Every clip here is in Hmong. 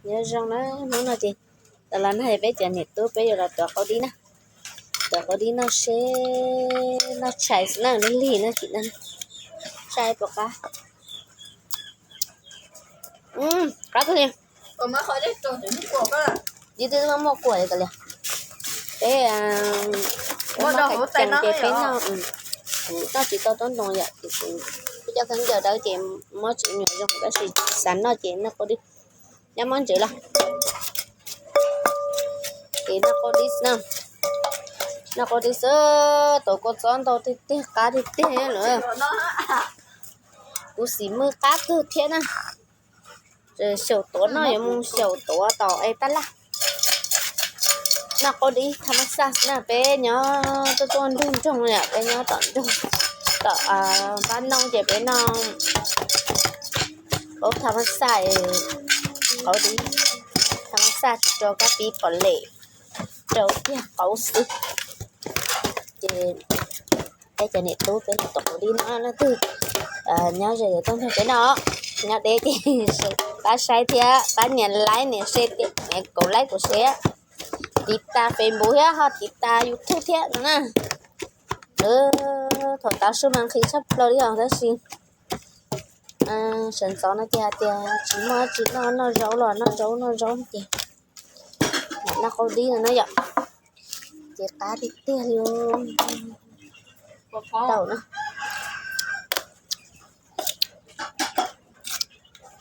Nyob zoo na, hnub no ces tau los nag peb cov niam tub peb yuav los tuav qau dib na. Tuav qau dib noj seb noj tshais xwb na, lig lig no ces tshais puas qab. Qab kawg li. Yus twb muaj kuam li ko li. Peb muab hauv tais no ces peb noj, kuv noj tsis tau tob ntoo yom, ces kuv peb cov khaub ncaws dawb ces muab tsis nyuam zoo tab sis xav noj ces noj qau dib. Nyob muab ntsev los ces noj qau dib xwb na. Noj qau dib xwb, tuav kua txob ntau tiag tiag, qab tiag tiag lawm. Kuv xim mwj qab kawg thiab na. Xyaum tuav no yuav mus xyaum tuav tom es tab laj. Noj qau dib tham mas xaj na, peb nyob tuaj tuaj nroog nroog yom, peb nyob tom nroog, tom npab noog ces peb noj qau tham mas xaj, qau dib tham mas xaj tsis rau kab pib pom lem, rau tiag qau xwb. Ces peb cov niam tub peb tuav qau dib no leej twg nyob ze yuav tuaj nrog peb noj, nyob deb ces pab saib thiab pab nias like nias share, nias kaum like kaum share, tiv tas Facebook thiab ho tiv tas YouTube thiab no na. Thaum tav su mas nqhis tshaj plaws li os tab sis sawv ntxov no ces hais tias tsis muaj tsis noj, noj zaub los noj zaub noj zaub ces noj qau dib no na yom. Ces qab tiag tiag li. Tau na.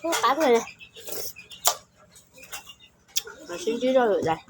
Qab kawg li. Sib ntsib zoj lwm daim.